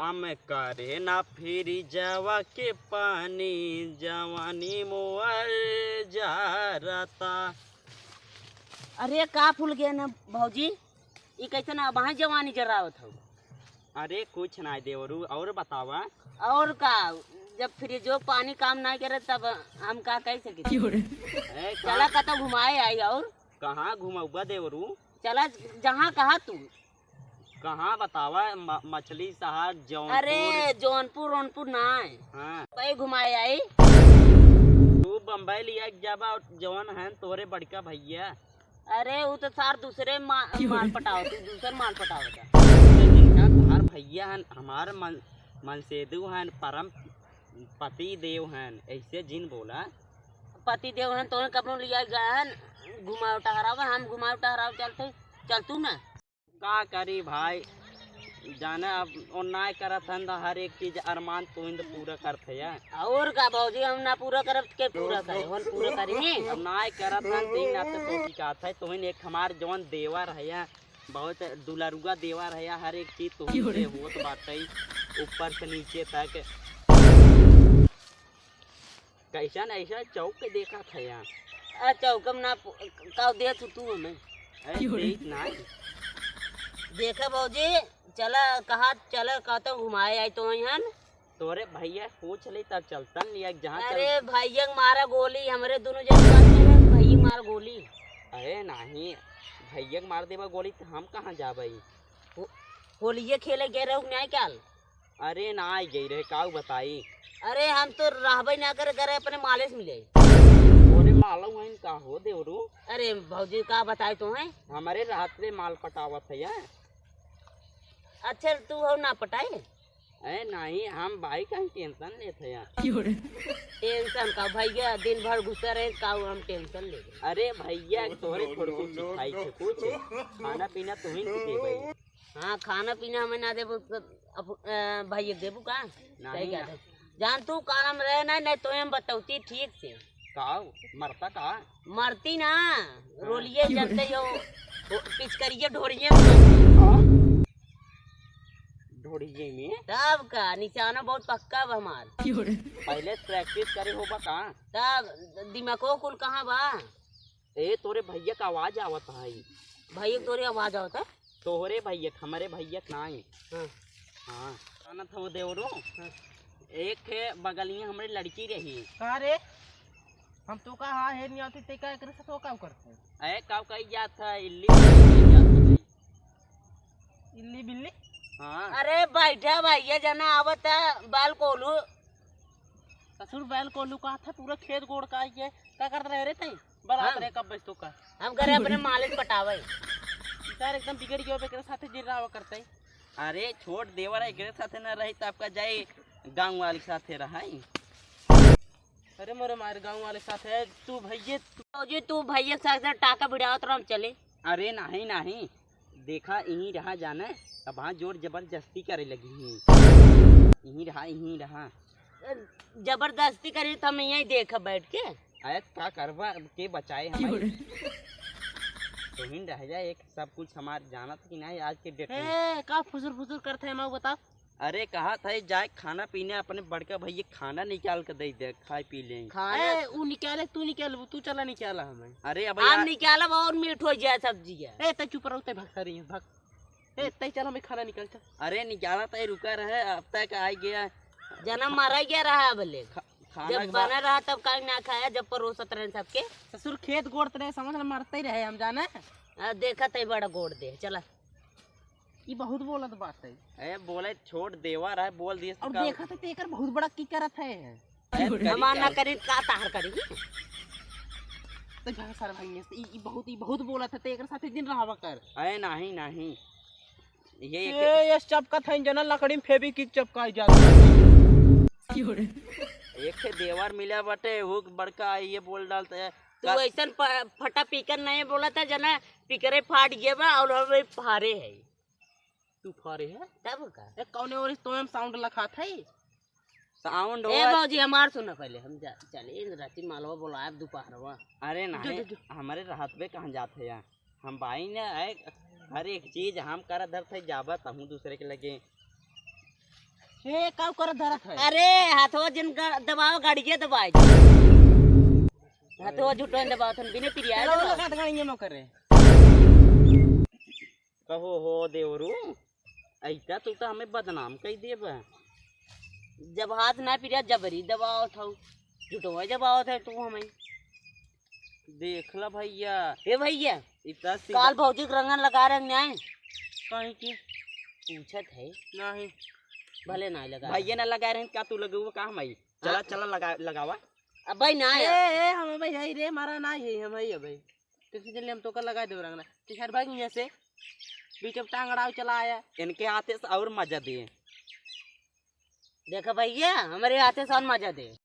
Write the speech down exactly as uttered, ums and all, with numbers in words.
हम करे ना फ्रिजवा के पानी, जवानी मोर जरता। अरे का फूल गए ना भौजी, ई कैसन अबहीं जवानी जरावत हौ? अरे कुछ ना देवरू, और बतावा। और का, जब फ्रिजो पानी काम ना करे तब हम का कह सकी? ए, चला कतौ घुमाए आई। और कहाँ घुमौबा देवरू? चला जहाँ कहा तू। कहाँ बतावा, म-, मछली शहर, जौनपुर। अरे जौनपुर वौनपुर ना है। हाँ। बम्बई घुमाए आई। तू बम्बई लिया के जाबा, जौन है तोरे बड़का भैया। अरे उ तो सार दूसरे मा-, माल पटावत, तू दूसर माल पटावत है। जिनका तोहार भैया हन, हमार मन, मनसेदु हन, परम पति देव हन, ऐसे जिन बोला। पति देव हन, तोहे कपड़ों लिया गए हन, घुमाव टहरावा, हम घुमाव टहराव चलते, चल तू ना। का करी भाई, जाने अब ओ नाय करत हन त हर एक चीज अरमान तोहिन त पूरा करत है। और का भौजी, हम ना पूरा करब त के पूरा करे, हम पूरा करी। अब नाय करत हन त ई ना त तो की कहत है, तोहिन एक हमार जौन देवर है, बहुत दुलरुआ देवर है, हर एक चीज तोहिन से होत बाटे, ऊपर से नीचे तक। कैसन ऐसा चौक के देखा था यहाँ? आ चौक में ना पु-, का दे तू, तू हमें? अरे देख ना। देखा भौजी, चला कहा, चला कहता घुमाए आई तो यहाँ। तोरे भैया पूछ ले तब चलतन लिया जहाँ चल। अरे भैया के मारा गोली, हमरे दोनों जन पास में है, भैया के मारा गोली। अरे नहीं, भैया के मार देबा गोली तो हम कहाँ जाबई? हो-, होलिये खेले गए रहो न्याय काल। अरे ना आई गई रहे, काऊ बताई। अरे हम तो रहबे ना करे, करे अपने माले से मिले। तोरे मालूम है का हो देवरू? अरे भौजी का बताई तो है? हमारे रात रे माल पटावत है यार। अच्छा तू हो ना पटाए? ए नहीं, हम भाई का टेंशन लेत है यार। टेंशन का भैया, दिन भर घुसा रहे का हम टेंशन ले? अरे भैया तोरे थोड़ कुछ सिखाई थे कुछ, खाना पीना तुहिन के देबे। हाँ, खाना पीना हमें ना देबू, तो अब, अ, भाई एक देबू का? नहीं सही ना। कहत है। जान तू काम रहे ना, नहीं तो हम बतौती ठीक से। का? मरता का? मरती ना, हाँ। रोलिए जलते हो, वो पिचकरिए ढोरिए में ढोलती। हाँ? ढोरिए में? तब का, निशाना बहुत पक्का बा हमार। पहले से practice करे होबा का? तब दिमागो कुल कहाँ बा? ए, तोरे भैया का आवाज आवत है। भैया के तोरे आवाज आवत है? तोहरे भैया के, हमरे भैया के नाई। हाँ। हाँ। जानत हो देवरो? हाँ। एक ठे बगलिया हमरे लड़की रही। का रे? हम तो का हाँ हे नहीं आती, ते का एकरे से तो का करते? ए, का कही जात है? इल्ली कही जात है। इल्ली बिल्ली? हाँ। अरे बैठा भैया, जना आवत है, बाल कोलू। ससुर बैल कोलू का था, पूरा खेत गोड़ का आई है। का करत रहे रे तई? बरात हाँ। रहे कब बस तो का? हम घरे अपने मालिक पटावे। यार एकदम बिगड़ गयो, एकरे साथे जिन रहा करते। अरे छोट देवर है, एकरे साथे ना रही त आपका जाई गाँव वाले के साथे रहाई। अरे मोरे मार गाँव वाले के साथे, तू भैये, तू भौजी, तू भैया के साथे टाका भिड़ावत रहो, हम चले। अरे नहीं नहीं, देखा यहीं रहा जाने, अब हाँ जोर जबरदस्ती करे लगी ही। यहीं रहा, यहीं रहा। जबरदस्ती करी तो हम यहीं देखब बैठ के। अरे का करबा, के बचाए हमारी? तुहिन रह जाए, एक सब कुछ हमार जानत कि नहीं आज के डेट में। ए, का फुसुर फुसुर करत है, माऊ बता। अरे कहा था जाए खाना पीने, अपने बड़का भैया खाना निकाल के दे दे, खाए पी लें। खाना ए, उ निकाले, तू निकालबू, तू चला निकाला हमें। अरे अब हम यार निकालब और मीठ हो जाए सब्जी है। ए, तै चुप रहो, तै भग सारी है, भग। ए, तै चल हमें खाना निकाल चल। अरे निकाला तै रुका रहे, अब तक आ गया। जना मारा गया रहा अब ले। खा-, खाना जब के बाद बना रहा तब काहे ना खाया, जब परोसत रहे सबके। ससुर खेत गोड़त रहे, समझ ले मरते ही रहे हम जाने। आ, देखत है बड़ा गोड़ दे, चला। ई बहुत बोलत बात है। ए, बोले छोट देवर है, बोल दिए और का? देखत है ते एकर बहुत बड़ा की करत है। ए, करी हमार ना का? करी का तार करी? तो भाई सारे भाई से ई, ई बहुत, ई बहुत बोलत है, ते एकर साथे दिन रहवा कर। ए, नहीं, नहीं। ये एक ए, ये चपकत है जना लकड़ी में फेविक्विक चपकाई जात है। एक ठे देवर मिला बाटे, वो बड़का ये बोल डालते हैं। तू का- ऐसन प-, फटा पीकर नहीं बोला था जना, पीकरे फाट गया बा और हम फारे है। तू फारे है? तब का? ए, कौने ओर तो हम साउंड लखात है? साउंड ए होत। भौजी, हमार सुना पहले, हम जा, चले, इन राती मालवा बोलायब दोपहरवा। अरे जो, नहीं, जो, जो। हमरे रहत बे कहाँ जात है यार? हम बाई ने आए, हर एक चीज हम करत धरत है, जाबा तहूँ दूसरे के लगे। हे, का कर धरत है? अरे, हाथवा जिन ग-, दबाओ, गाड़िया दबाए। हाथवा झूठो न दबाओ, थन बिने पिरिया चलो, दबाओ। लगा दे गाड़िया में करे। कहो हो देवरू, ऐसा तू तो हमें बदनाम कई देबा। जब हाथ ना पिरिया, जबरी दबाओ था, झूठो दबाओ था तू हमें। देख ला भैया। ए भैया, इतना सीधा काल भौजी के रंगन लगा रहे न्याय। काहे के? पूछत है। नहीं। भले ना लगा। भैया ना लगा रहे, का तू लगे हुआ का हम आई? चला, हाँ। चला लगा, लगावा। अब भाई ना ए, आया। ए, हम भाई है रे, मारा ना है, हम आई भाई। किसी दिन हम तो कर लगा दे रंगना। किसी भाग यहाँ से बीच में टांग अड़ाव चला आया। इनके हाथे से और मजा दे। देखा भैया, हमारे हाथे से और मजा दे।